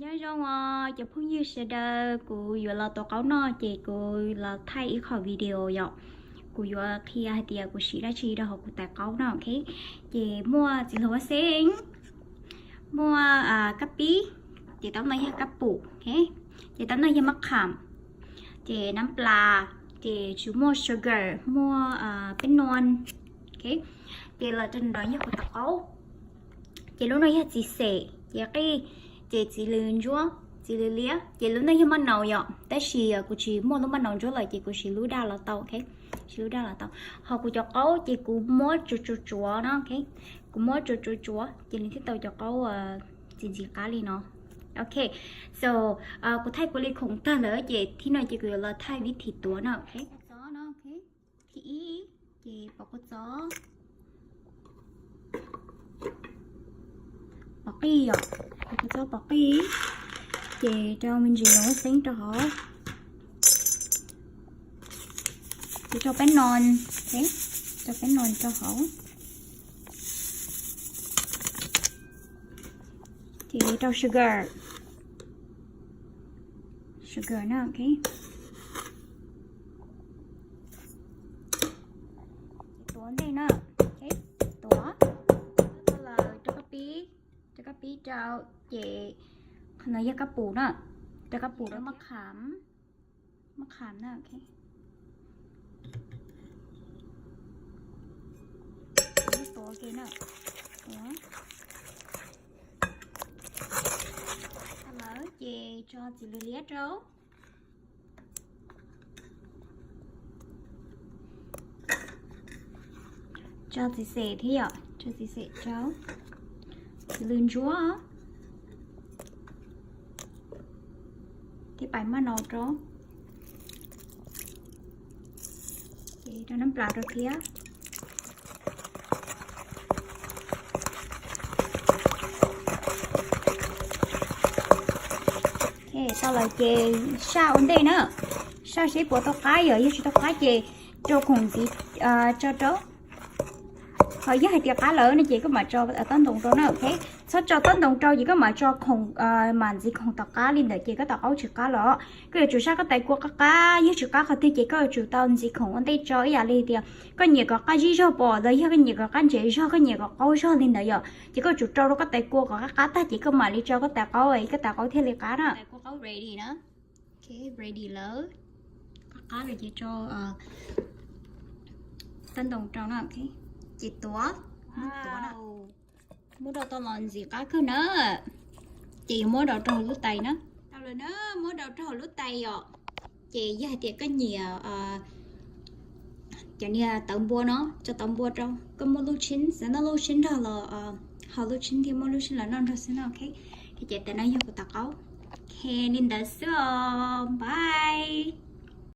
Nyob zoo os cov phooj ywg sawv daws, kuv yuav los tuav qaub noj ces kuv los thaij ib qho video yom. Kuv yuav qhia hais tias kuv siv dab tsi rau hauv kuv tais qaub no, ok. Ces muaj txiv hluas huab xeeb, muaj kab pib, ces tab no yog kab pum, ok. Ces tab no yog mab kham, ces nab plas, ces tsis muaj sugar, muaj peb nuam, ok. Ces los rau no yog kuv tais qaub. Ces lub no yog txiv xem, ces qij, ces txiv lws ntsuab, txiv lws liab. Ces lub no yog maj naus yom, tab sis kuv tsis muaj lub maj naus ntsuab lawm ces kuv siv lub daj los tau, ok. Siv lub daj los tau. Ho kuv cov qaub ces kuv muab tsuav tsuav tsuav no, ok. Kuv muab tsuav tsuav tsuav ces nws thiaj tau cov qaub txiv ntxim qab li no. Ok, so kuv thaij kuv li khoom tag lawm ces thib no ces kuv yuav los thaij vib thim tuav no, ok. Txob no, ok. Thib ib, ces pov kua txob, pov qij yom, pov kua txob pov qij, ces rau me ntsis huab xeeb rau hauv, ces rau peb nuam, rau peb nuam rau hauv, ces rau sugar, sugar na, ok. Tuav ntej na, tuav, tau lawm rau kab pib, rau kab pib rau, ces qhov no yog kab pum na, rau kab pum rau maj kham, maj kham na, ok. Tuav ke na, tuav, tau lawm ces tso txiv lws liab rau. Tso txiv xem thiab yom, tso txiv xem rau, txiv lws ntsuab, thiab pais maj naus rau, ces rau nab plas rau thiab. Ok, tau lawm ces saj ua ntej na, saj seb puas tau qab, yog yog tsis tau qab ces rau khoom ntxiv tso rau. Ho yog hais tias qab lawm no ces koj mam tso tob ntoos rau na, ok. Txhob tso tob ntoos rau ces koj mam tso khoom, mam ntxiv khoom tom qab li ntawd ces koj tais qaub tsis qab los. Koj yuav tsum saj koj tais kua qab qab, yog tsis qab qhov twg ces koj yuav tsum tau ntxiv khoom ua ntej tso ib yam li tias koj nyiam kom qab zib zog pom los yog koj nyiam kom qab ntsev zog, koj nyiam kom qaub zog li ntawd yom, ces koj yuav tsum rau rau koj tais kua kom qab qab tag ces koj mam li tso koj tais qaub, koj tais qaub thiaj li qab na. Tais kua qaub ready na. Ok, ready lawm. Qab qab lawm ces tso tob ntoos rau na, ok. Ces tuav, tuav na. Muab rau tau los ntxim qab kawg na. Ces yuav muab rau rau hauv lub tais na. Tau lawm na, muab rau rau hauv lub tais yom. Ces yog hais tias koj nyiam cov niag tawv npua no, tso tawv npua rau. Koj muaj lub tshib, xav noj lub tshib nrog los ho lub tshib thiaj muaj lub tshib los noj nrog xwb no, ok. Ces tam no yog kuv tais qaub. Ok, li ntawd xwb os, bye.